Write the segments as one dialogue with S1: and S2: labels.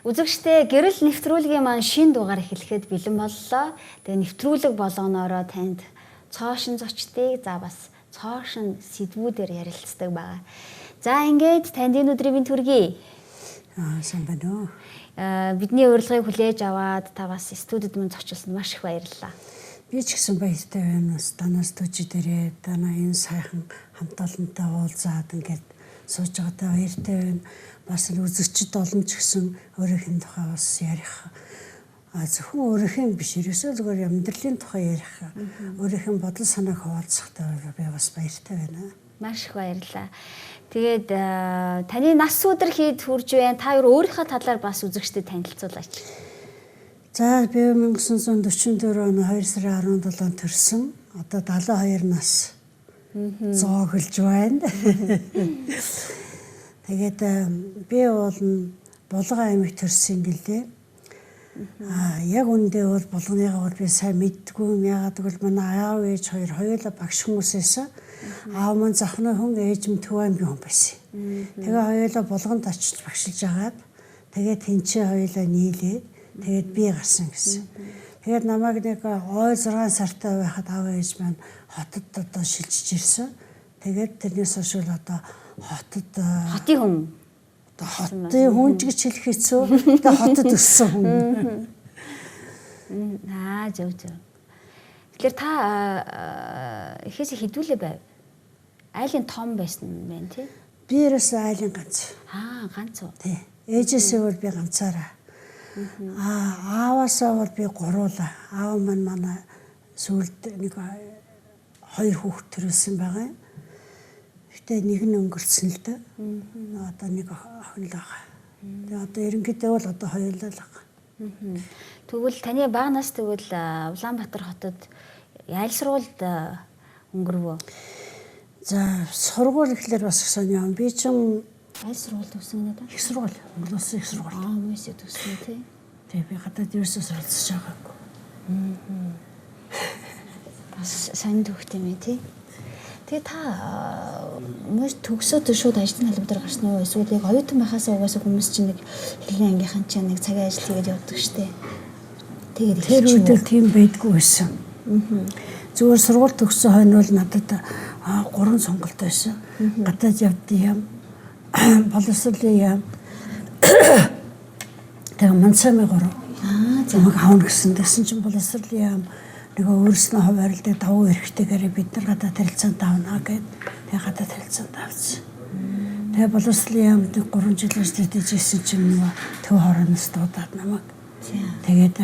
S1: Үзэгчдээ, гэрэл нэвтрүүлгийн маань шин дугаар эхлэхэд бэлэн боллоо. Тэгээ нэвтрүүлэг болгоноороо танд цоошин зочдыг, за бас цоошин сэдвүүдээр ярилцдаг байгаа. За, ингээд танд энэ өдрийн мэнд хүргэе.
S2: Аа, сайн байна уу?
S1: Бидний урилгыг хүлээж аваад та бас студид мань зочилсонд маш их баярлалаа.
S2: Би ч гэсэн баяртай байна. Бас танаас төжи дээрээ танаа энэ сайхан хамт олонтой уулзаад ингээд сууж байгаадаа баяртай байна. Бас л үзэгчд олон ч гэсэн өөрийнх нь тухай бас ярих, зөвхөн өөрийнх нь биш, ерөөсөө зүгээр амьдралын тухай ярих, өөрийнх нь бодол санааг хуваалцахтай би бас баяртай байна.
S1: Маш их баярлалаа. Тэгээд таны нас өдөр хэд хүрж байна? Та юу өөрийнхөө талаар бас үзэгчдэд танилцуулаач.
S2: За, би 1944 оны 2 сарын 17-нд төрсөн. Одоо 72 нас зоохолж байна. Тэгээд би бол Булган аймаг төрсөн гэлээ. Аа, яг үндэ бол Булганыгаа бол би сайн мэддэггүй юм. Яагаад гэвэл манай аав ээж хоёр хоёулаа багш хүмүүс байсан. Аав маань Завхны хүн, ээж минь Төв аймгийн хүн байсан. Тэгээ хоёулаа Булганд очиж багшилж агаад, тэгээд тэнцээ хоёулаа нийлээд, тэгээд би гарсан гэсэн. Тэгээд намайг нэг ой 6 сартай байхад аав ээж маань хотод одоо шилжиж ирсэн. Тэгээд тэрнээс хойш л одоо хотод
S1: Хотын хүн.
S2: Одоо хотын хүн ч гэж хэлэх хэцүү. Тэгээ хотод өссөн хүн.
S1: Аа, зөв зөв. Тэгэхээр та эхээс хэдүүлээ байв? Айлын том байсан юм байна, тий?
S2: Би ерөөсөө айлын ганц.
S1: Аа, ганц уу?
S2: Тий. Ээжээсээ бол би ганцаараа. Аа, ааваасаа бол би гуруулаа. Аав маань манай сүүлд нэг хоёр хүүхэд төрүүлсэн байгаа юм. Гэтэ нэг нь өнгөрцөн л дээ. Одоо нэг охин л байгаа. Тэгээ одоо ерөнхийдөө бол одоо хоёулаа л байгаа.
S1: Тэгвэл таны бага нас тэгвэл Улаанбаатар хотод айл сургуульд өнгөрвөө?
S2: За, сургууль гэхлээр бас сони юм. Би чинь
S1: Аль сургууль төгсөн гэнэ та?
S2: Их сургууль, Монгол Улсын их сургууль.
S1: Аа, мөсөө төгсөн, тий.
S2: Тэгээ би гадаад ерөөсөө суралцж байгаагүй.
S1: Бас сонин төгт юм ээ, тий. Тэгээ та мөс төгсөөд шууд ажлын талбай дээр гарсан уу? Эсвэл яг оюутан байхасаа угаасаа хүмүүс чинь нэг хэлний ангийнхан чинь нэг цагийн ажил хийгээд явдаг штэ. Тэгээд
S2: Тэр үед л тийм байдгүй байсан. Зүгээр сургууль төгссөн хойно бол надад гурван сонголт байсан. Гадаад явдсан юм, боловсролын яам, тэгээ Мансами гурав.
S1: Аа, за.
S2: Намайг авна гэсэн. Тэгсэн чинь боловсролын яам нөгөө өөрснөө хуваарлдаг давуу эрхтэйгээр бид нар гадаад харилцаанд авна гэд, тэгээ гадаад харилцаанд авсан. Тэгээ боловсролын яамд нэг 3 жил ажиллаж исэн чинь нөгөө төв хорооноос дуудаад намайг. Тэгээд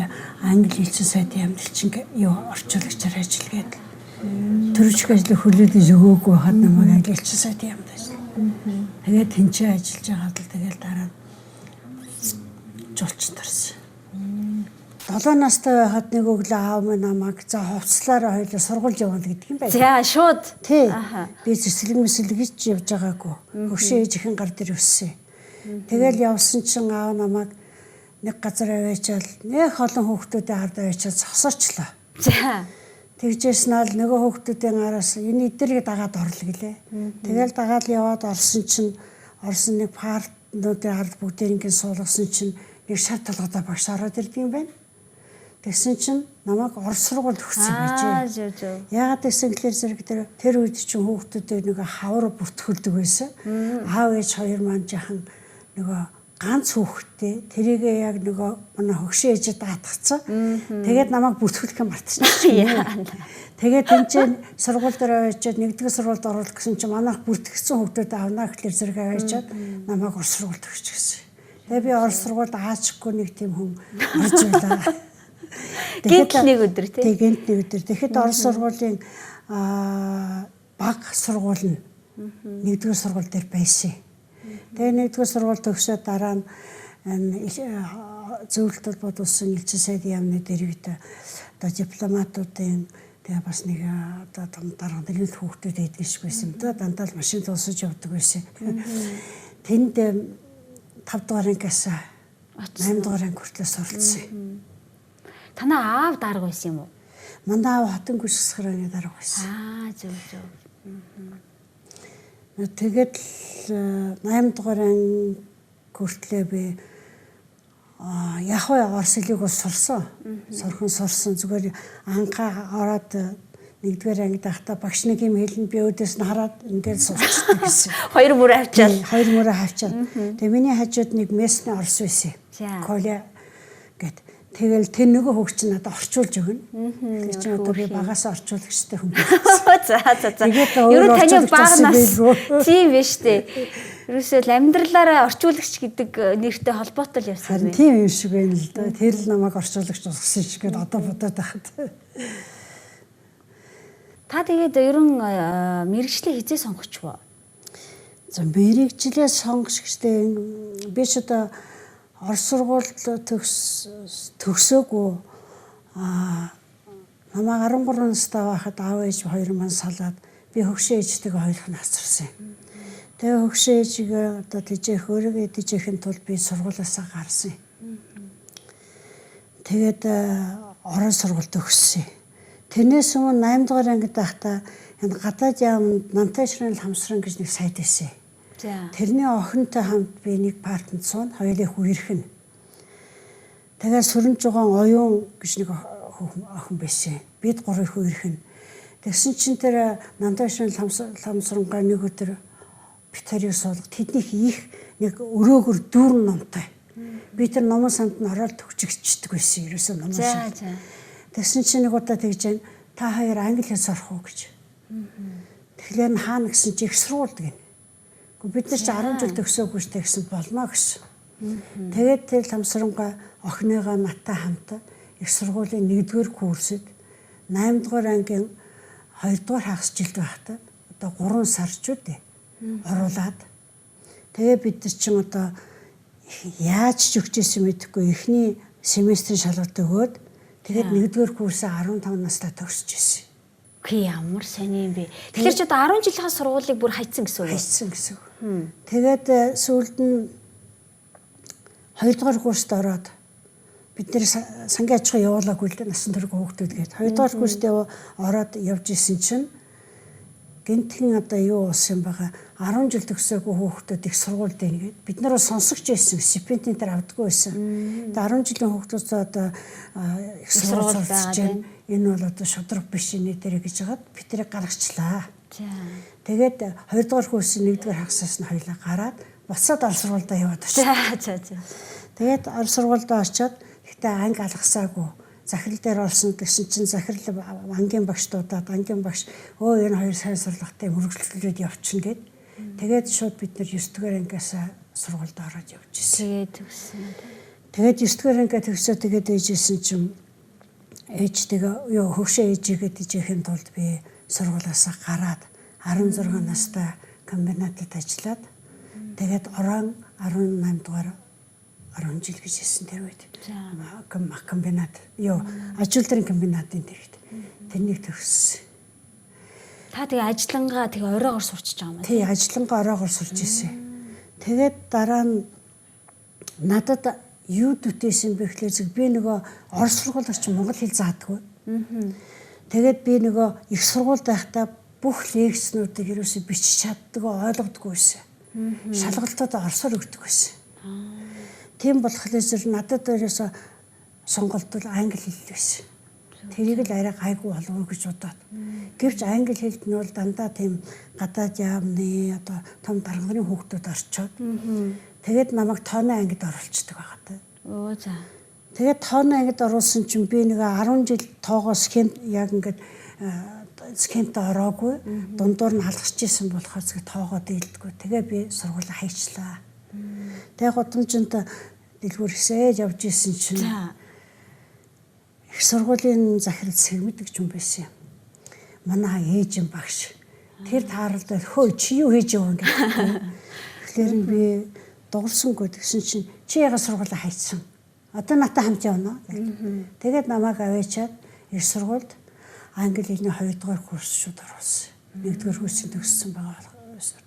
S2: англи элчин сайдын яамд элчин юу орчуулагчаар ажиллагээд, төрөжих ажлыг хүлээж өгөөгүй байхад намайг англи элчин сайдын яамд ажиллаа. Тэгээд тэнцээ ажиллаж байгаад л тэгэл дараа нь жуулчинд орсон. 7 настай байхад нэг өглөө аав минь намайг за хувцлаараа хоёулаа сургууль явна гэдэг юм байна.
S1: За, шууд.
S2: Тий.
S1: Аха.
S2: Би цэцлэг мэслэг гэж явж байгаагүй. Хөгшин ээжийнхэн гар дээр өссөн. Тэгэл явсан чинь аав намайг нэг газар аваачаал, нэх олон хүүхдүүдийн ард аваачаал зогсоочлоо. Тэгжээс наал нөгөө хүүхдүүдийн араас энэ эдэрийг дагаад орлоо гэлээ. Тэгэл дагаад яваад орсон чинь, орсон нэг партнуудын ард бүгдээр ингэ суулгасан чинь нэг шар толгойтой багш ороод ирдэг юм байна. Тэгсэн чинь намайг орос сургуульд өгсөн байжээ.
S1: Зөв зөв.
S2: Яагаад гэсэн гэхээр зэрэг тэр үед чинь хүүхдүүдээ нэг хавар бүртгүүлдэг байсан. Аав ээж хоёр маань жахан нөгөө ганц хүүхэдтэй, тэрийгээ яг нөгөө манай хөгшин ээжээ даатгацсан. Тэгээд намайг бүртгүүлэх юм мартчихсан. Тэгээд тэнцэн сургууль дээр аваачаад, нэгдүгээр сургуульд оруулах гэсэн чинь манайх бүртгэгдсэн хүүхдүүд авнаа гэхлээр зэрэг аваачаад намайг орос сургуульд өгчихсэн. Тэгээд би орос сургуульд аачгүй нэг тийм хүн орж байлаа.
S1: Гэнт нэг өдөр, тий?
S2: Тий, гэнт нэг өдөр. Тэгэхэд орос сургуулийн баг сургууль нь нэгдүгээр сургууль дээр байсан. Тэгээ нэгдүгээр сургууль төгсөөд дараа нь зөвлөлт холбоод улсын элчин сайдын яамны дэргэд одоо дипломатуудын, тэгээ бас нэг одоо том дарга нэрийн хүүхдүүд байдаг шиг байсан юм да. Дандаа л машин тулсаж явдаг байсан. Тэнд 5 дугаар ангиас 8 дугаар анги хүртэл суралцсан.
S1: Танаа аав дарга байсан юм уу?
S2: Манай аав хотын күч засгийн дарга байсан.
S1: Аа, зөв зөв.
S2: Тэгээд л 8 дугаар анги хүртлээ би Яг вэ орос хэлийг бол сурсан. Сурхан сурсан. Зүгээр анхаа ороод нэгдүгээр ангид байхдаа багш нэг юм хэлнэ, би өөдөөс нь хараад ингээд сурчдаг гэсэн.
S1: Хоёр мөр авчаал.
S2: Хоёр мөрөө авчаад. Тэгээ миний хажууд нэг местний орос байсан. Коля гэт. Тэгэл тэр нөгөө хүүхд чинь надад орчуулж өгнө. Тэгэхээр чи одоо би багаас орчуулагчтай хүн байсан.
S1: За. Ер нь таны бага нас тийм биш үү? Ерөөсөө л амьдралаараа орчуулагч гэдэг нэртэй холбоотой л явсан
S2: юм. Тийм юм шиг байна л да. Тэр л намайг орчуулагч болгосон шиг гээд одоо бодоод байхад.
S1: Та тэгээд ер нь мэргэжлээ хизээ сонгоч вэ?
S2: За мэргэжлээ сонгоч гэжтэй би ч одоо Орос сургуульд төгсөөгүй намайг 13 настай байхад аав ээж хоёр маань салаад би хөгшин ээжтэйгээ хоёулах нь хацарсан юм. Тэгээ хөгшин ээжигээ одоо тэжээх өөрийгөө тэжээхин тулд би сургуулиасаа гарсан юм. Тэгээд орон сургууль төгссөн. Тэрнээс өмнө 8 дугаар ангид байхдаа энэ гадаад яамд Намтай ширэн хамсран гэж нэг сайд байсан. Тэрний охинтой хамт би нэг партанд суун, хоёулын үерхэн. Тэгээд сүрэнж байгаа оюун гэж нэг охин байсан. Бид гурав их үерхэн. Тэгсэн чинь тэр Намтай ширэн ламсрангаа нэг өдөр бит хоёрыг суулга. Тэднийх их нэг өрөөгөр дүүрэн номтой. Би тэр номон санд нь ороод төгчөгчдөг байсан. Ерөөсөө номон санд. Тэгсэн чинь нэг удаа тэгж байна. Та хоёр англи хэл сурах уу гэж. Тэгэхээр хаана гэсэн чи их сургуульд гэнэ. Бид нар чи 10 жил төгсөөгүй штэ гэсэн болно гэсэн. Тэгээд тэр ламсрангаа охиныгоо надтай хамт их сургуулийн 1-р курсэд 8 дугаар ангийн 2 дугаар хагас жилд байхдаа одоо 3 сар ч үү оруулаад тэгээ бид нар чинь одоо яаж ч өгчээсэн мэдэхгүй эхний семестрийн шалгалт өгөөд тэгээд 1-р курсээ 15 настай төгсөж ирсэн.
S1: Үгүй ямар сони юм бэ. Тэгэхээр чи одоо 10 жилийнхаа сургуулийг бүр хайцсан гэсэн үг үү?
S2: Хайцсан гэсэн үг. Тэгээд сүүлд нь 2 дугаар курст ороод бид нэр сангийн аж ахуй явуулаагүй л дээ насан турш хүүхдүүд гээд 2 дугаар курст ороод явж исэн чинь гинтхэн одоо юу болсон юм байгаа 10 жил төгсөөгүй хүүхдүүд их сургуульд байна гээд бид нар сонсогч байсан стипендийн дээр авдаггүй байсан. Тэгээд 10 жилийн хүүхдүүд одоо их сургууль сурч байна. Энэ бол одоо шудраг биш нэ дээр гэж хагаад бид тэрийг гаргачлаа. Тэгээд 2 дугаар курсын 1 дугаар хагасаас нь хоёлаа гараад буцаад орос сургуульдаа яваад очив.
S1: За.
S2: Тэгээд орос сургуульдаа очиод гэхдээ анги алгасаагүй. Захирал дээр орсон гэсэн чинь захирал ангийн багш дуудаад ангийн багш өө энэ хоёр сайн сурлагатай мөрөглөлөд явчихна гэд. Тэгээд шууд бид нар 9 дугаар ангиас сургуульд ороод явж ирсэн.
S1: Тэгээд төгссөн.
S2: Тэгээд 9 дугаар ангиа төгсөө тэгээд ээжсэн чинь ээжтэйгээ юу хөгшөө ээжигээ тэжээхин тулд би сургуулиасаа гараад 16 настай комбинатад ажиллаад тэгээд орон 18 дугаар 10 жил гэж хэлсэн тэр үед. Комбинат юу ажил дэрийн комбинатын тэр үед. Тэрнийг төгссөн.
S1: Та тэгээ ажиллангаа тэгээ оройгоор сурчиж байгаа юм аа.
S2: Тий, ажиллангаа оройгоор сурч ирсэн. Тэгээд дараа нь надад юу дүтээсэн бэ гэхлээр зүг би нөгөө орос сургуулиар чи монгол хэл заадаггүй. Тэгээд би нөгөө их сургуульд байхдаа бүх лекцнүүдийг ерөөсөө бичиж чаддаггүй, ойлгодоггүй байсан. Шалгалтууд оросоор өгдөг байсан. Тийм болохоор зэрэг надад ерөөсөө сонголт бол англи хэл байсан. Тэрийг л арай гайгүй болов уу гэж бодоод. Гэвч англи хэлд нь бол дандаа тийм гадаад яамны одоо том дарга нарын хүүхдүүд орчоод тэгээд намайг тооны ангид оруулцдаг байгаа даа.
S1: Өө за.
S2: Тэгээд тооны ангид оруулсан чинь би нэг 10 жил тоогоо схем яг ингээд схемтэй ороогүй дундуур нь алгасч исэн болохоор зэрэг тоогоо дийлдэггүй. Тэгээ би сургуулаа хайчлаа. Тэгээ гудамжинд дэлгүүр хэсээд явж исэн чинь их сургуулийн захирал сэрмэд гэж хүн байсан юм. Манай ээж юм багш. Тэр тааралд хөө чи юу хийж яваа гэдэг. Тэгэхээр би дуурсангүй тэгсэн чинь чи яга сургуулаа хайцсан. Одоо надтай хамт явна. Тэгээд намайг аваачаад их сургуульд англи хэлний 2 дугаар курс шууд оруулсан. 1 дугаар курсын төгссөн байгаа байсан.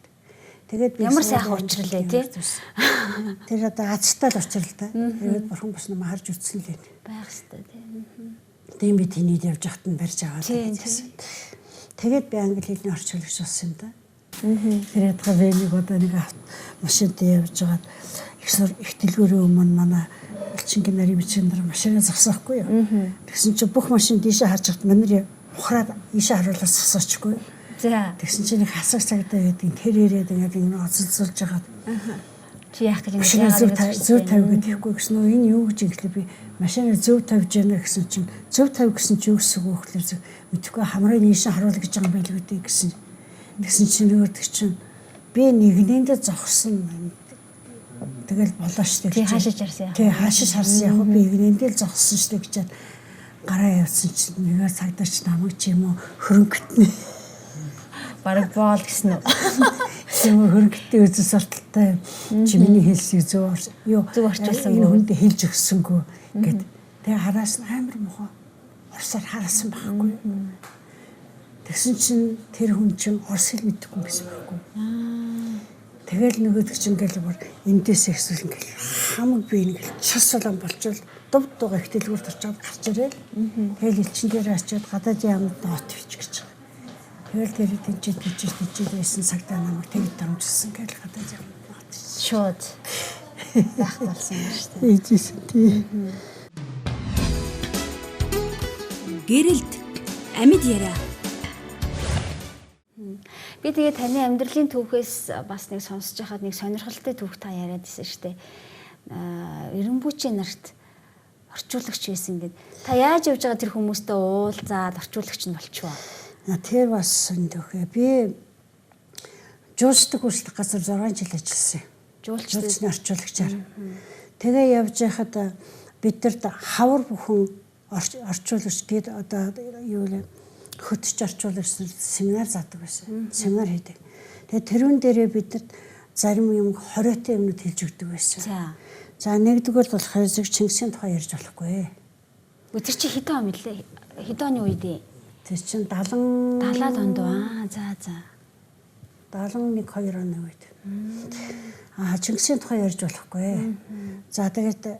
S2: Тэгээд
S1: ямар сайхан учрал ээ тий.
S2: Тэр одоо азтай л учрал та. Тэгээд бурхан бас намайг харж үтсэн л байна.
S1: Байх хэвээр тий.
S2: Тийм би тэнийг явж байхад нь барьж аваад байсан. Тэгээд би англи хэлний орчуулагч болсон юм да. Тэр ядгаа би нэг удаа нэг машинтай явж байгаад Их дэлгүүрийн өмнө манай элчингийн нарийн бичгийн нар машинаа зогсоохгүй юу. Тэгсэн чинь бүх машин дийшээ харж хат манай ухраад ийшээ харуулаад зогсоочгүй.
S1: За.
S2: Тэгсэн чинь нэг хасаг цагдаа гэдэг тэр ирээд ингээд ингэ оцолцуулж хагаад
S1: чи яах гэж
S2: ингэ зөв тавь гэдэхгүй гэсэн үү, энэ юу гэж ингэлээ, би машинаа зөв тавьж яана гэсэн чинь зөв тавь гэсэн чи юу гэсэн үг вэ гэхлээр мэдэхгүй, хамрыг ийшээ харуул гэж байгаа юм байлгүй дээ гэсэн. Тэгсэн чинь нөгөөдөг чинь би нэгнээндээ зогсон, тэгэл болоо штэ
S1: гэж. Тий, хаашиж харсан яах.
S2: Тий, хаашиж харсан яах вэ, би нэгнээндээ л зогссон штэ гэж гараа явсан чинь нэгээр цагдаач намайг ч юм уу хөрөнгөтнө.
S1: Бараг боол гэсэн үү?
S2: Тийм үү, хөрөнгөтний үзэл сурталтай чи миний хэлсийг зөв юу
S1: зөв орчуулсан
S2: энэ хүнд хэлж өгсөнгөө гэд. Тэгээ хараас нь амар муухай орсоор хараасан байхгүй. Тэгсэн чинь тэр хүн чинь орс хэл мэдэхгүй байсан байхгүй. Тэгэл нөгөөдөг чинь ингээл бүр эндээс ихсүүл ингээл хамаг би ингээл час улаан болчвол дув дуга их дэлгүүрт очиод гарч ирээл. Тэгэл элчин дээр очиод гадаадын яамд нот бич гэж байгаа. Тэгэл тэр тэнцээ тэнцээ тэнцээ байсан цагтаа намайг тэгж дамжсан гэл гадаадын яамд нот.
S1: Шууд байх болсон юм шүү дээ.
S2: Ээжсэн тий.
S3: Гэрэлт амьд яриа.
S1: Би тэгээ таны амьдралын түүхээс бас нэг сонсож байхад нэг сонирхолтой түүх та яриад байсан шүү дээ. Эренбүүчийн нарт орчуулагч байсан гэд. Та яаж явж байгаа тэр хүмүүстэй уулзаад орчуулагч нь болчихвоо?
S2: Тэр бас сонь түүхээ. Би жуулчдаг үйлчлэх газар 6 жил ажилласан. Жуулчны орчуулагчаар. Тэгээ явж байхад бидэрт хавар бүхэн орчуулагч гээд одоо юу вэ? Хөтөч орчуулагч семинар заадаг байсан. Семинар хийдэг. Тэгээ тэрүүн дээрээ бидэрт зарим юм хориотой юмнууд хэлж өгдөг байсан. За нэгдүгээр болохоор зөв Чингисийн тухай ярьж болохгүй.
S1: Тэр чи хэдэн он мэлээ? Хэдэн оны үед ээ?
S2: Тэр чин 70
S1: 70-аад онд аа за за.
S2: 71 2 оны үед. Аа Чингисийн тухай ярьж болохгүй. За тэгээд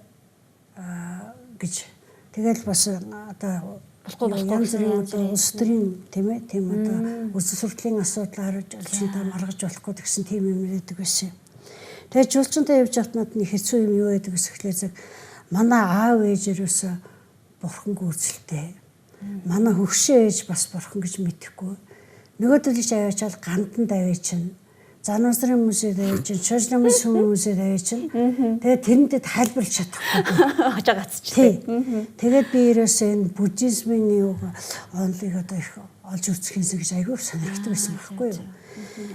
S2: гэж тэгэл бас одоо
S1: болохгүй
S2: янз бүрийн одоо улс төрийн тийм ээ тийм одоо үзэл суртлын асуудлаар элчин та маргаж болохгүй гэсэн тийм юм яриадаг байсан. Тэгээд жуулчантай явж байхад надад нэг хэцүү юм юу байдаг гэсэхлээр зэрэг манай аав ээж ерөөсөө бурхангүй үзэлтэй. Манай хөгшин ээж бас бурхан гэж мэдэхгүй. Нөгөөдөлж аваачаал ганданд аваачин. Зануусрын хүмүүсээ аваачин, шожломын хүмүүсээ аваачин. Тэгээд тэрнтэд тайлбарлаж чадахгүй.
S1: Хожоо гацчихлээ.
S2: Тэгээд би ерөөсөө энэ буддизмын юуг онлыг одоо их олж үзэх юмсан гэж айгүй сонирхдаг байсан байхгүй юу.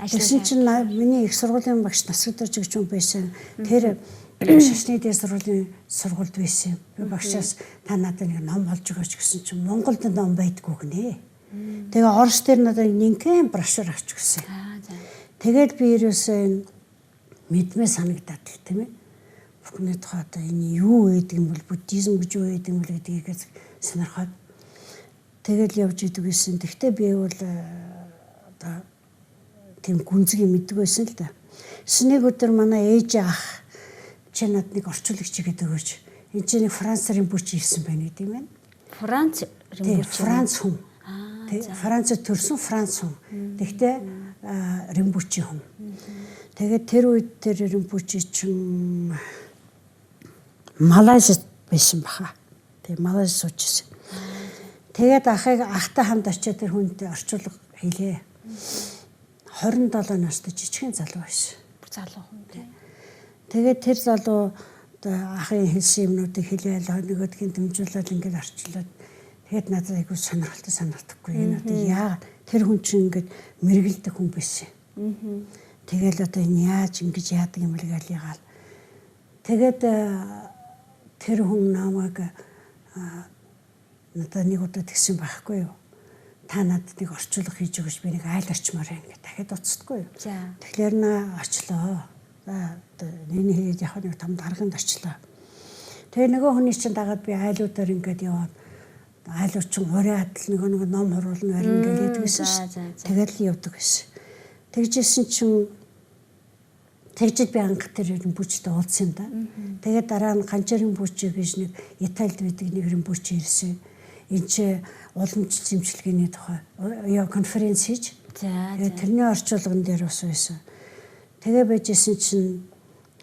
S2: Тэгсэн чинь миний их сургуулийн багш Насгадорж гэж хүн байсан. Тэр шашны дээд сургуулийн сургуульд байсан. Би багшаас та надад нэг ном олж өгөөч гэсэн чинь Монголд ном байдгүй гинэ. Тэгээ Орос дээр надад нинхэн брошюр авч өгсөн. Тэгээд би ерөөсөө энэ мэдмээ санагдаад л тийм ээ. Бурхны тухай одоо энэ юу гэдэг юм бол буддизм гэж юу гэдэг юм бол гэдгийг сонирхоод тэгэл явж идэг байсан. Тэгтээ би бол одоо тийм гүнзгий мэддэг байсан л да. Нэг өдөр манай ээж ах чи над нэг орчуулагч гэдэг өгөөч. Энд чи нэг Франц Римпүч ирсэн байна гэдэг юм байна.
S1: Франц Римпүч.
S2: Франц хүн. Францад төрсэн Франц хүн. Тэгтээ Римпүчийн хүн. Тэгээд тэр үед тэр Римпүчи чинь Малайзид байсан баха. Тэгээ Малайз сууж ирсэн. Тэгээд ахыг ахтай хамт очиод тэр хүнтэй орчуулга хийлээ. 27 настай жижигхэн залуу байсан.
S1: Залуу хүн тий.
S2: Тэгээд тэр залуу ахын хэлсэн юмнуудыг хэлээл нөгөөдгийн дэмжүүлээд ингээд орчуулад тэгээд надад айгүй сонирхолтой санагдахгүй. Энэ одоо яа тэр хүн чинь ингээд мэргэлдэг хүн байсан. Тэгэл одоо энэ яаж ингэж яадаг юм бэ гэж ягаал. Тэгээд тэр хүн намайг надад нэг удаа тэгсэн байхгүй юу. Та надад нэг орчуулга хийж өгөөч, би нэг айл орчмоор байна гэж дахиад уцдаггүй юу. Тэгэхээр наа очлоо. За одоо нэний хийгээд явах нэг том дарганд очлоо. Тэгээ нөгөө хүний чинь дагаад би айлуудаар ингээд яваад айлууд чинь ураад л нөгөө нэг ном хуруулна барин ингээд яадаг байсан шүү. Тэгэл л явдаг байсан. Тэгжсэн чинь тэгжид би анх тэр Римпүчтэй уулзсан юм да. Тэгээд дараа нь Ганчарын Римпүч гэж нэг Италид байдаг нэг Римпүч ирсэн. Энд чи уламжлалт эмчилгээний тухай конференц хийж. Тэгээд тэрний орчуулган дээр бас байсан. Тэгээ байжсэн чинь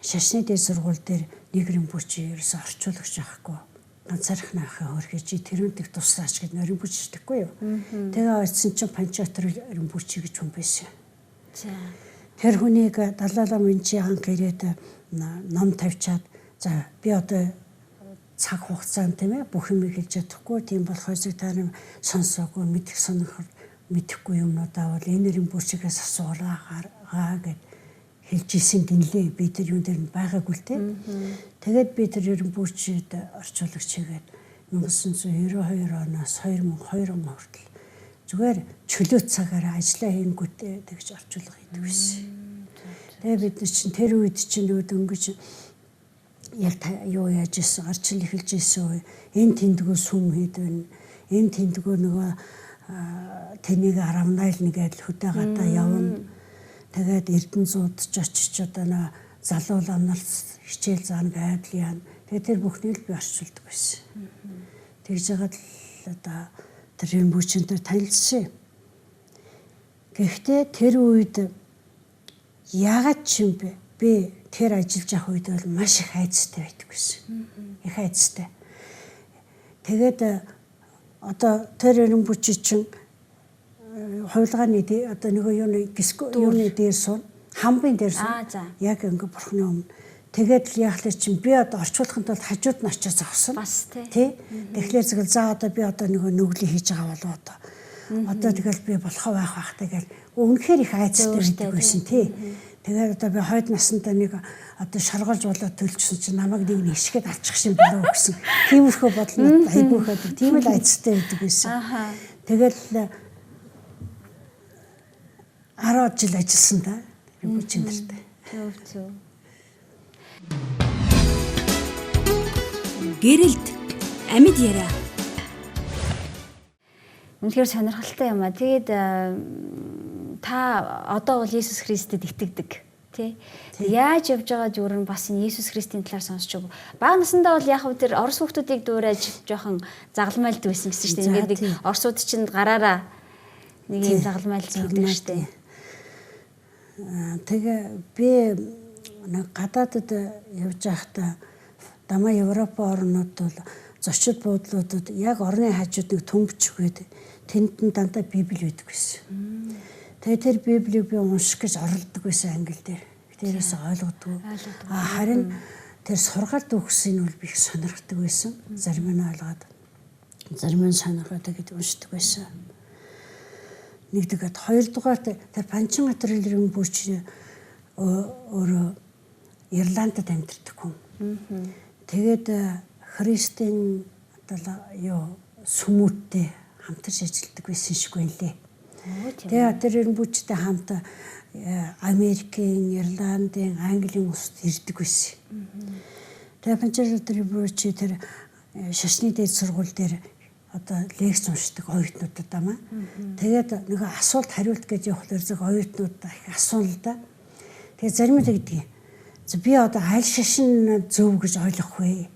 S2: Шашны дээд сургууль дээр нэг Ринпүчи ерөөсө орчуулагч байхгүй. Ганцаархны ахын хөрхий чи тэрүүнтэх туслаач гэд Ринпүч ирдэггүй юу. Тэгээ очисон чинь Панчатар Ринпүчи гэж хүн байсан.
S1: За.
S2: Тэр хүнийг Далай лам энэ чи анх ирээд ном тавьчаад за би одоо цаг хугацаанд тийм бүх юм хэлж чадахгүй, тийм болохоор зэрэг та нар сонсоогүй, мэдэх сонирхол мэдэхгүй юмнуудаа бол энэ Ринпүчигээс асуулаа гэд хэлж исэн гинлээ. Би тэр юун дээр нь байгаагүй л те. Тэгээд би тэр Ринпүчид орчуулагч хийгээд 1992 оноос 2002 он хүртэл зүгээр чөлөө цагаараа ажиллаа хийнгүүтээ тэгж орчуулга хийдэг байсан. Тэгээ бид нар чинь тэр үед чинь нөгөө дөнгөж яг юу яаж исэн, арчил эхэлж исэн үе энэ тэндгүү сүм хийд байна. Энэ тэндгүү нөгөө тэнийг аравнайл нэгээд хөдөө гадаа явна. Тэгээд Эрдэнэ зууд ч очиж одоо нөө залуу ламнарт хичээл заана байдал яана. Тэгээд тэр бүхнийг л би орчуулдаг байсан. Тэгж жагаад л одоо тэр Ринпүчэнтэй танилцсан. Гэхдээ тэр үед яагаад ч юм бэ? Би тэр ажиллаж явах үед бол маш их айцтай байдаг байсан. Их айцтай. Тэгээд одоо тэр Ринпүчи чинь хувилгааны одоо нөгөө юуны гиск юуны дээр суун, хамбын дээр суун. Яг ингээ бурхны өмнө. Тэгээд л яах л чинь би одоо орчуулахын тулд хажууд нь очиж зогсон.
S1: Бас тий.
S2: Тий. Тэгэхээр зөвхөн за одоо би одоо нөгөө нүглийг хийж байгаа болов одоо. Одоо тэгэл би болохоо байх байх тэгэл үнэхээр их айцтай байдаг байсан тий. Тэгээд одоо би хойд насандаа нэг одоо шоргоолж болоод төлжсөн чинь намайг нэг нэгшгээд алчих шин болов гэсэн. Тиймэрхүү бодол надад айгүй их байдаг. Тийм л айцтай байдаг байсан. Тэгэл 10 жил ажилласан да. Ринпүчин нартай.
S1: Зөв зөв.
S3: Гэрэлт амьд яриа.
S1: Үнэхээр сонирхолтой юм а. Тэгээд та одоо бол Иесус Христэд итгэдэг тий. Яаж явж байгаа зүр нь бас энэ Иесус Христийн талаар сонсч өг. Бага насндаа бол яг хав тэр орос хүүхдүүдийг дуурайж жоохон загалмайлд байсан гэсэн шүү дээ. Ингээд нэг орсууд чинь гараараа нэг юм загалмайлд хийдэг шүү дээ.
S2: Тэгээ би нэг гадаадд явж байхдаа дамаа Европ орнууд бол зочид буудлуудад яг орны хажууд нэг төмбч гээд тэнд нь дандаа библи байдаг байсан. Тэгээ тэр библийг би унших гэж оролддог байсан англи дээр. Тэрээс ойлгодгүй. Харин тэр сургаал дүүхсийг бол би их сонирхдаг байсан. Зарим нь ойлгоод, зарим нь сонирхоод тэгээд уншдаг байсан. Нэгдүгээр, хоёрдугаарт тэр Панчин Ринпүч өөрөө Ирландд амьдардаг хүн. Тэгээд Христийн одоо юу сүмүүттэй хамтарч ажилладаг байсан шиг байна лээ. Тэгээ тэр Ринпүчтэй хамт Америкийн, Ирландын, Английн улсад ирдэг байсан. Тэгээ Панчин Ринпүч тэр шашны дээд сургууль дээр одоо лекц уншдаг оюутнуудад амаа. Тэгээд нөгөө асуулт хариулт гэж явахлаар зөв оюутнууд их асууна л да. Тэгээд зарим нь тэгдэг. За би одоо аль шашин зөв гэж ойлгох вэ?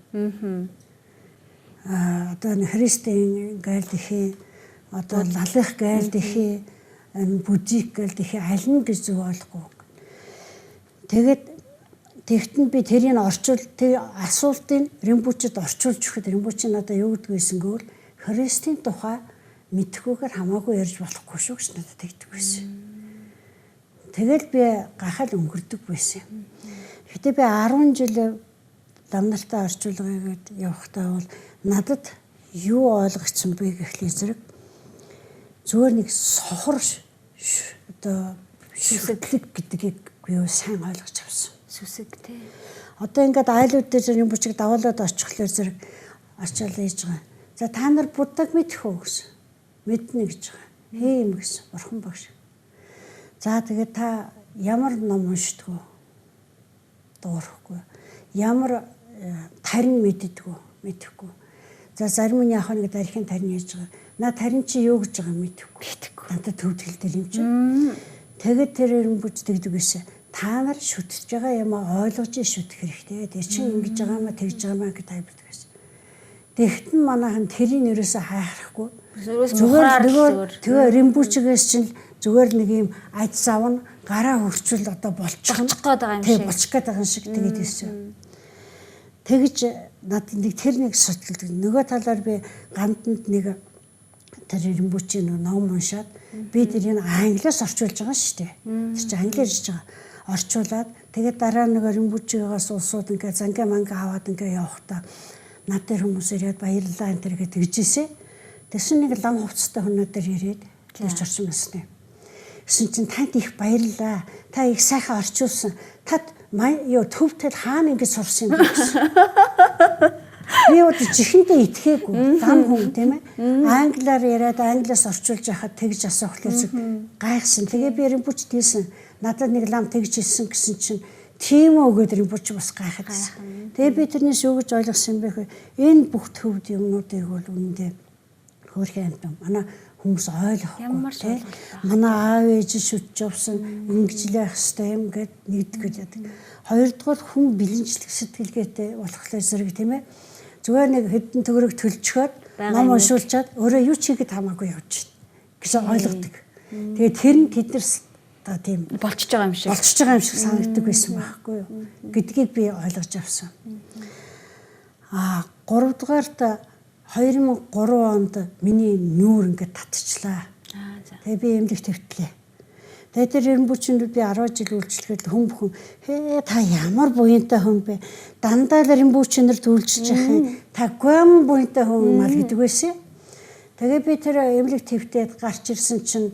S2: Одоо Христийн гайл дэхээ, одоо лалих гайл дэхээ, буддик гайл дэхээ аль нь гэж зөв ойлгохгүй. Тэгээд тэгтэн би тэрийг орчуул, тэр асуултыг Ринпүчэд орчуулж өгөхөд Ринпүч надад юу гэдэг байсан гэвэл Христийн тухай мэдэхгүйгээр хамаагүй ярьж болохгүй шүү гэж надад тэгдэг байсан. Тэгэл би гахал өнгөрдөг байсан. Гэтэ би 10 жил лам нартай орчуулга хийгээд явахдаа бол надад юу ойлгогдсон бэ гэхлээр зэрэг зүгээр нэг сохор одоо сүсэглэг гэдгийг би сайн ойлгож авсан.
S1: Сүсэг тий.
S2: Одоо ингээд айлууд дээр юм бүчиг даваалаад очихлоор зэрэг очиад ийж байгаа. За та нар Буддаг мэдэх үү гэсэн. Мэднэ гэж байгаа. Хээ юм гэсэн. Бурхан багш. За тэгээд та ямар ном уншдаг вэ? Дуурахгүй. Ямар тарин мэддэг үү? Мэдэхгүй. За зарим нь яг нэг дархийн тарин яаж байгаа. На тарин чи юу гэж байгаа мэдэхгүй.
S1: Мэдэхгүй.
S2: Надад төвдгөл дээр юм чи. Тэгээд тэр өрөмбөж тэгдэг байсан. Та нар шүтэж байгаа юм а ойлгож шүтэх хэрэгтэй. Тэр чинь ингэж байгаа маа тэгж байгаа маа гэж тайлбардаг байсан. Тэгтэн манайхан тэрийг ерөөсөө хайхрахгүй.
S1: Зүгээр
S2: тэгээ Ринпүчгээс чинь Зүгээр нэг юм аж зав нь гараа хөрчүүл одоо болчих
S1: гээд байгаа юм
S2: шиг.
S1: Тий,
S2: болчих гээд байгаа юм шиг тэгээд ирсэн. Тэгж надад нэг тэр нэг судалдаг. Нөгөө талаар би ганданд нэг тэр Римбүчийн нэг ном уншаад би тэрийг англиас орчуулж байгаа шүү дээ. Тэр чинь англиар ирж байгаа. Орчуулад тэгээд дараа нөгөө Римбүчигээс улсууд ингээ зангаа манга аваад ингээ явахдаа над дээр хүмүүс ирээд баярлалаа энэ тэр гэж тэгжээсэ. Тэгсэн нэг лам хувцастай хүн над дээр ирээд тэгж орсон байсан. Гэсэн чинь танд их баярлалаа. Та их сайхан орчуулсан. Тад юу төвтэй хаана ингэж сурсан юм бэ гэсэн. Би одоо чихэндээ итгээгүй. Лам хүн тийм ээ. Англиар яриад англиас орчуулж яхад тэгж асуухлаар зүг гайхсан. Тэгээ би Римпүч тийсэн. Надад нэг лам тэгж хэлсэн гэсэн чинь тийм үү гэдээ Римпүч бас гайхаад байсан. Тэгээ би тэрнээс юу гэж ойлгосон юм бэ гэхээр энэ бүх төвд юмнуудыг бол үнэндээ хөөрхөн амтан. Манай хүмүүс ойлгохгүй тийм. Манай аав ээж шүтж явсан ингэж л явах хэрэгтэй юм гэд нэгдэх гэдэг. Хоёрдугаар хүн бэлэнчлэг сэтгэлгээтэй болохоор зэрэг тийм ээ. Зүгээр нэг хэдэн төгрөг төлчхөөд ном уншуулчаад өөрөө юу ч хийгээд хамаагүй явж байна гэсэн ойлгодог. Тэгээд тэр нь тэд нар одоо тийм
S1: болчихж байгаа юм шиг.
S2: Болчихж байгаа юм шиг санагддаг байсан байхгүй юу гэдгийг би ойлгож авсан. Аа гуравдугаарт 2003 онд миний нүүр ингээд татчихлаа. Тэгээ би эмнэлэг твтлээ. Тэгээ тэр Римбүчинд би 10 жил үйлчлэхэд хүн бүхэн хээ та ямар буянтай хүн бэ? Дандаа л Римбүчинэр үйлчилж явах юм. Та гом буянтай хүн юм аа гэдэг байсан. Тэгээ би тэр эмнэлэг твтээд гарч ирсэн чинь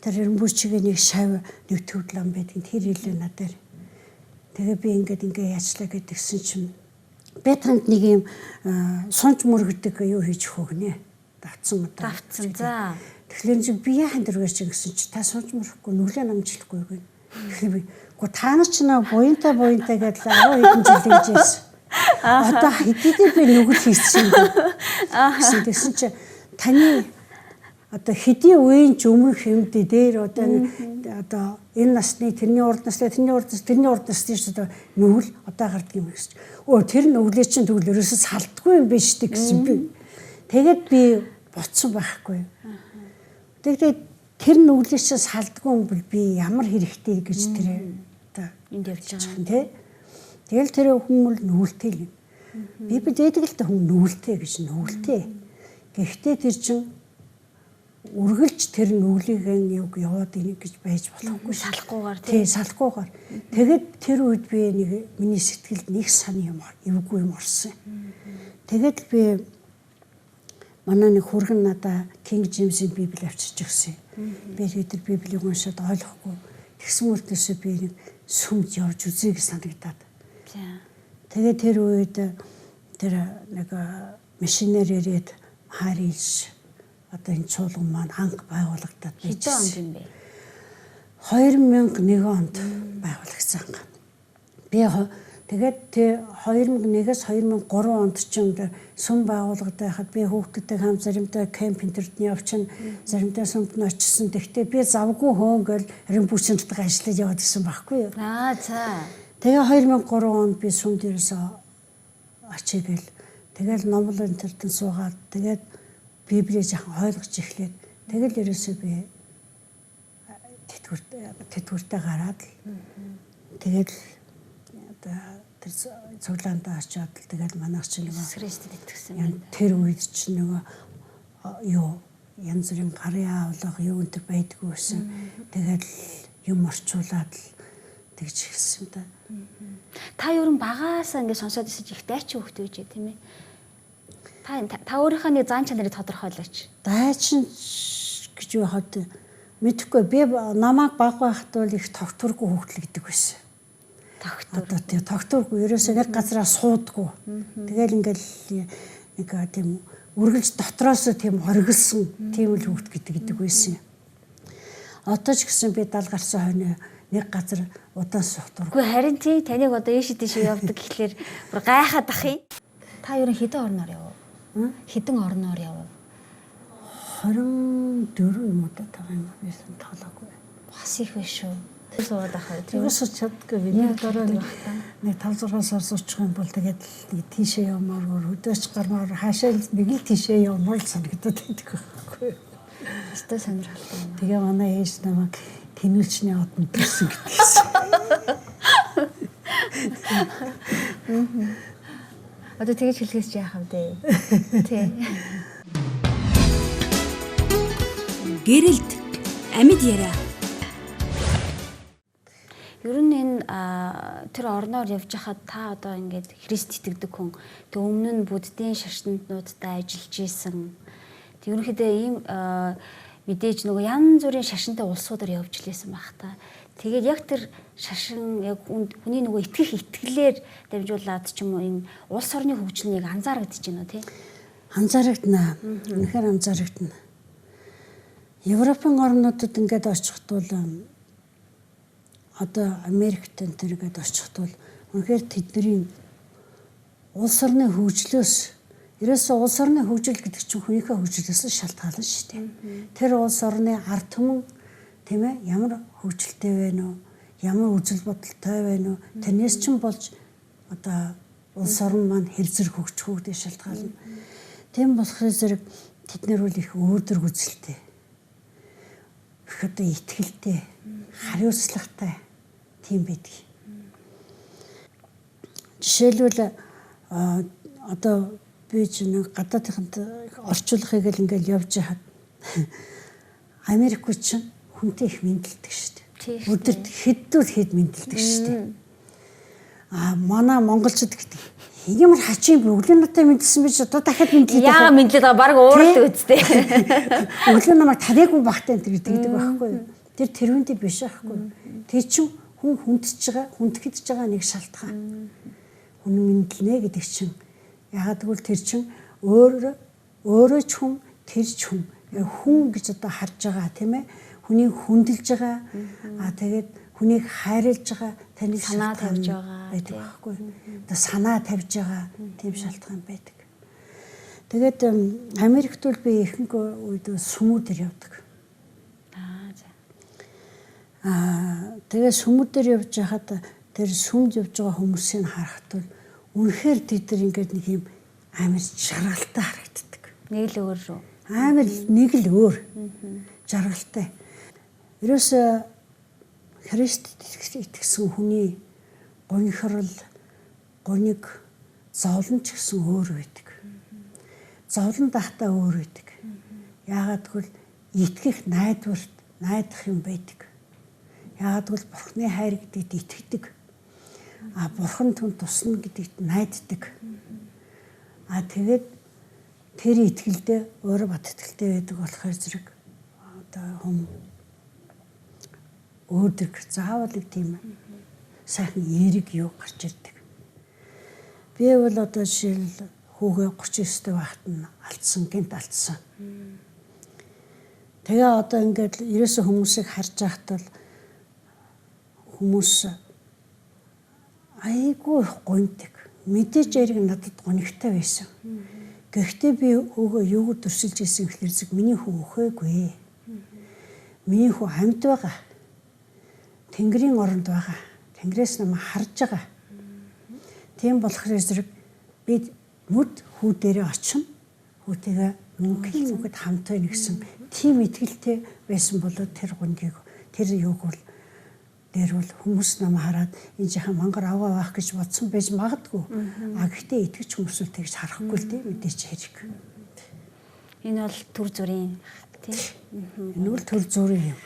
S2: тэр Римбүчигийн нэг шав нэг төвдлэн байдаг. Тэр хэлээ надад. Тэгээ би ингээд ингээ яачлаа гэдгсэн чинь би танд нэг юм сунж мөргөдөг юу хийж өгөх гинэ. Давтсан одоо.
S1: Давтсан. За.
S2: Тэгэхээр чи би яахан дэргээр чи гэсэн чи та сунж мөрөхгүй нүглээ намжлахгүй гэнэ. Тэгэхээр би үгүй та нар ч нөө буянтай буянтай гэдэл 10 хэдэн жил гэж байсан. Одоо хэдийдээ би нүгэл хийсэн юм бэ. Гэсэн тэгсэн чи таны одоо хэдийн үеийн ч өмнөх юмд дээр одоо одоо энэ насны тэрний урд насны тэрний урд нас тэрний урд насны ч одоо нүгэл одоо гардаг юм гэсэн чи. Өө тэр нүглээ чинь тэгвэл ерөөсөө салдгүй юм биш үү гэсэн би. Тэгээд би ботсон байхгүй. Тэгээд тэр нүглээ чинь салдгүй юм бол би ямар хэрэгтэй гэж тэр одоо
S1: энд явж байгаа
S2: юм тий. Тэгэл тэр хүн бол нүгэлтэй л юм. Би дээдэг л та хүн нүгэлтэй гэж нүгэлтэй. Гэхдээ тэр чинь үргэлж тэр нүглийг юг яваад ийнэ гэж байж болохгүй
S1: салахгүйгээр
S2: тий салахгүйгээр. Тэгээд тэр үед би нэг миний сэтгэлд нэг сан юм эвгүй юм орсон. Тэгээд би манай нэг хүргэн надаа King James-ийн Библи авчирч өгсөн. Би тэр Библийг уншаад ойлгохгүй. Тэгсэн мөртлөөсөө би нэг сүмд явж үзье гэж санагдаад.
S1: За.
S2: Тэгээд тэр үед тэр нэг мишнэр ирээд харилж одоо энэ чуулган маань анх байгуулагдаад
S1: байж. Хэдэн онд юм бэ?
S2: 2001 онд байгуулагдсан. Би тэгээд 2001-ээс 2003 онд ч юм сүм байгуулагдаад байхад би хүүхдүүдтэй хамт заримдаа кемпинг тэрдний явчин, заримдаа сүмд нь очисон. Тэгтээ би завгүй хөөнгөл Римбүчэнтэйгээ ажиллаж яваад гисэн байхгүй юу?
S1: Аа за.
S2: Тэгээ 2003 онд би сүмд ерөөсөө очие гэл. Тэгэл номлон тэртэн суугаад тэгээд Библийг жаахан ойлгож эхлээд тэгэл ерөөсөө би тэтгэвртэй гараад л тэгэл одоо тэр цуглаандаа очиод л тэгэл манайх чинь нөгөө
S1: Христэд итгэсэн юм.
S2: Тэр үед чинь нөгөө юу янз бүрийн гарын авлага юу энэ төр байдгүй байсан. Тэгэл юм орчуулад л тэгж эхэлсэн юм да.
S1: Та ер нь багаасаа ингэ сонсоод ирсэн чи их дайчин хөвгт байж тийм ээ. Та өөрийнхөө нэг зан чанарыг тодорхойлооч.
S2: Дайчин гэж юу хаад мэдэхгүй. Би намайг баг байхад бол их тогтворгүй хөвгт л гэдэг байсан.
S1: Тогтвор.
S2: Одоо тий тогтворгүй. Ерөөсөө нэг газараа суудгүй. Тэгэл ингээл нэг тийм үргэлж дотроос тийм оргилсан тийм л хөвгт гэдэг байсан юм. Одоо ч гэсэн би 70 гарсан хойно нэг газар удаан суух дургүй.
S1: Үгүй харин тий таныг одоо ийш тийш явдаг гэхлээр бүр гайхаад ах юм. Та ер нь хэдэн орноор явв? Хэдэн орноор явв?
S2: 24 юм уу та юм би тоолоогүй.
S1: Бас их биш шүү. Суугаад ах уу.
S2: Тэрээс чаддгүй. Нэг дараа нэг 5 6 сар суучих юм бол тэгээд нэг тийшээ явмаар хөдөөч гармаар хаашаа нэг л тийшээ явмаар л санагдаад байдаг байхгүй.
S1: Өстой сонирхолтой юм.
S2: Тэгээ манай ээж намайг тэнүүлчний одонд төрсөн гэдгийгсэн.
S1: Одоо тэгэж хэлэхээс чи яах вэ? Тий.
S3: Гэрэлт амьд яриа.
S1: Ер нь энэ тэр орноор явж хахад та одоо ингээд Христ итгэдэг хүн. Тэг өмнө нь буддийн шашинтнуудтай ажиллаж исэн. Тэг ерөнхийдөө ийм мэдээж нөгөө янз бүрийн шашинтай улсуудаар явж лээсэн байх та. Тэгээд яг тэр шашин яг хүний нөгөө итгэх итгэлээр дамжуулаад ч юм уу энэ улс орны хөгжил нэг анзаарэгдэж байна уу тий?
S2: Анзаарэгдэнэ. Үнэхээр анзаарэгдэнэ. Европын орнуудад ингээд очиход бол одоо Америкт энэ тэр ингээд очиход бол үнэхээр тэдний улс орны хөгжлөөс ерөөсөө улс орны хөгжил гэдэг чинь хүнийхээ хөгжлөөс шалтгаална шүү дээ. Тэр улс орны ард түмэн тийм ээ ямар хөгжилтэй вэ нүү, ямар үзэл бодолтой вэ нүү, тэрнээс чинь болж одоо улс орн маань хэр зэрэг хөгжих үү гэдэг шалтгаална. Тийм болохоор зэрэг тэд нар бол их өөдрөг үзэлтэй. Их одоо итгэлтэй, хариуцлагатай тийм байдаг. Жишээлбэл одоо би ч нэг гадаадынханд орчуулахыг л ингээл явж хаад Америкууд чинь хүнтэй их мэндэлдэг шүү дээ. Өдөрт хэддүүл хэд мэндэлдэг шүү дээ. А манай монголчууд гэдэг ямар хачин би өглөө надад мэндэлсэн биш одоо дахиад мэдлээд
S1: байгаа. Яагаад мэдлээд байгаа? Бараг ууралдаг үсттэй.
S2: Өглөө намайг таниагүй багтай энэ гэдэг байхгүй юу? Тэр тэрүүндээ биш байхгүй юу? Тэр чинь хүн хүндэж байгаа, хүндгэдэж байгаа нэг шалтгаан. Хүн мэдлэнэ гэдэг чинь яагаад гэвэл тэр чинь өөрөө ч хүн, тэр ч хүн. Хүн гэж одоо харж байгаа тийм ээ. Хүнийг хүндэлж байгаа. Аа тэгээд хүнийг хайрлаж байгаа, таныг
S1: санаа тавьж байгаа
S2: байдаг байхгүй юу? Одоо санаа тавьж байгаа тийм шалтгаан байдаг. Тэгээд Америкт бол би ихэнх үед сүмүүдээр явдаг.
S1: Аа за.
S2: Аа тэгээд сүмүүдээр явж байхад тэр сүмд явж байгаа хүмүүсийг харахад бол үнэхээр тэд нар ингээд нэг юм амар жаргалтай харагддаг.
S1: Нэг л өөр шүү.
S2: Амар нэг л өөр. Жаргалтай. Ерөөсөө Христ итгэсэн хүний гонхорол, гониг, зовлон ч гэсэн өөр байдаг. Зовлон дахтаа өөр байдаг. Яагаад гэвэл итгэх найдварт найдах юм байдаг. Яагаад гэвэл Бурхны хайр гэдэгт итгэдэг. А Бурхан түн тусна гэдэгт найддаг. А тэгээд тэр итгэлдээ өөрөө бат итгэлтэй байдаг болохоор зэрэг одоо хүм өөдрөг заавал нэг тийм сайхан эерэг юу гарч ирдэг. Би бол одоо жишээл хүүгээ 39 дэх байхад нь алдсан, гинт алдсан. Тэгээ одоо ингээд ерөөсөө хүмүүсийг харж байхад бол хүмүүс айгүй их гоньдаг. Мэдээж эрг надад гонигтай байсан. Гэхдээ би хүүгээ юугаар дүрсэлж исэн гэхлээр зүг миний хүү өхөөгүй. Миний хүү амьд байгаа. Тэнгэрийн оронд байгаа. Тэнгэрээс намайг харж байгаа. Тийм болохоор зэрэг би нүд хүү дээрээ очино. Хүүтэйгээ мөнхийн үгэд хамт байна гэсэн тийм итгэлтэй байсан болоод тэр гунгийг тэр юуг бол дээр бол хүмүүс намайг хараад энэ жихэн мангар аваа байх гэж бодсон байж магадгүй. А гэхдээ итгэж хүмүүс л тэгж харахгүй л тийм мэдээч хэрэг.
S1: Энэ бол төр зүрийн тийм.
S2: Энэ бол төр зүрийн юм.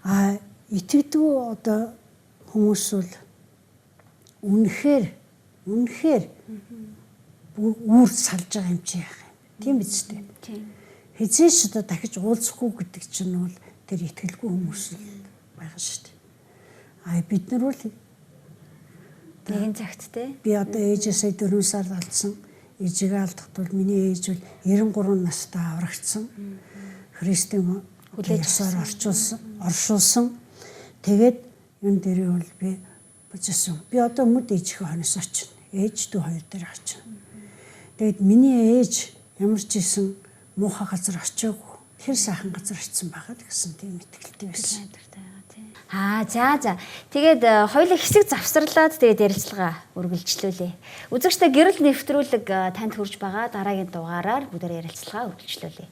S2: А итгэдэггүй одоо хүмүүс бол үнэхээр үүр салж байгаа юм чи яах юм. Тийм биз дээ.
S1: Тийм.
S2: Хизээч одоо дахиж уулзахгүй гэдэг чинь бол тэр итгэлгүй хүмүүс л байгаа шүү дээ. А бид нар бол
S1: нэгэн цагт те.
S2: Би одоо ээжээсээ 4 сард алдсан. Ээжигээ алдахад бол миний ээж бол 93 настай аврагдсан. Христийн
S1: хүлээж
S2: ёсоор оршуулсан. Тэгээд юм дээрээ бол би бүжсэн. Би одоо мөд ээжийнхээ хойноос очино. Ээж дүү хоёр дээр очино. Тэгээд миний ээж ямар ч исэн муухай газар очиагүй. Тэр сайхан газар очисон байхад гэсэн тийм итгэлтэй байсан.
S1: Аа за за. Тэгээд хоёулаа хэсэг завсарлаад тэгээд ярилцлага үргэлжлүүлээ. Үзэгчдээ гэрэл нэвтрүүлэг танд хүрж байгаа дараагийн дугаараар бүгдээр ярилцлага үргэлжлүүлээ.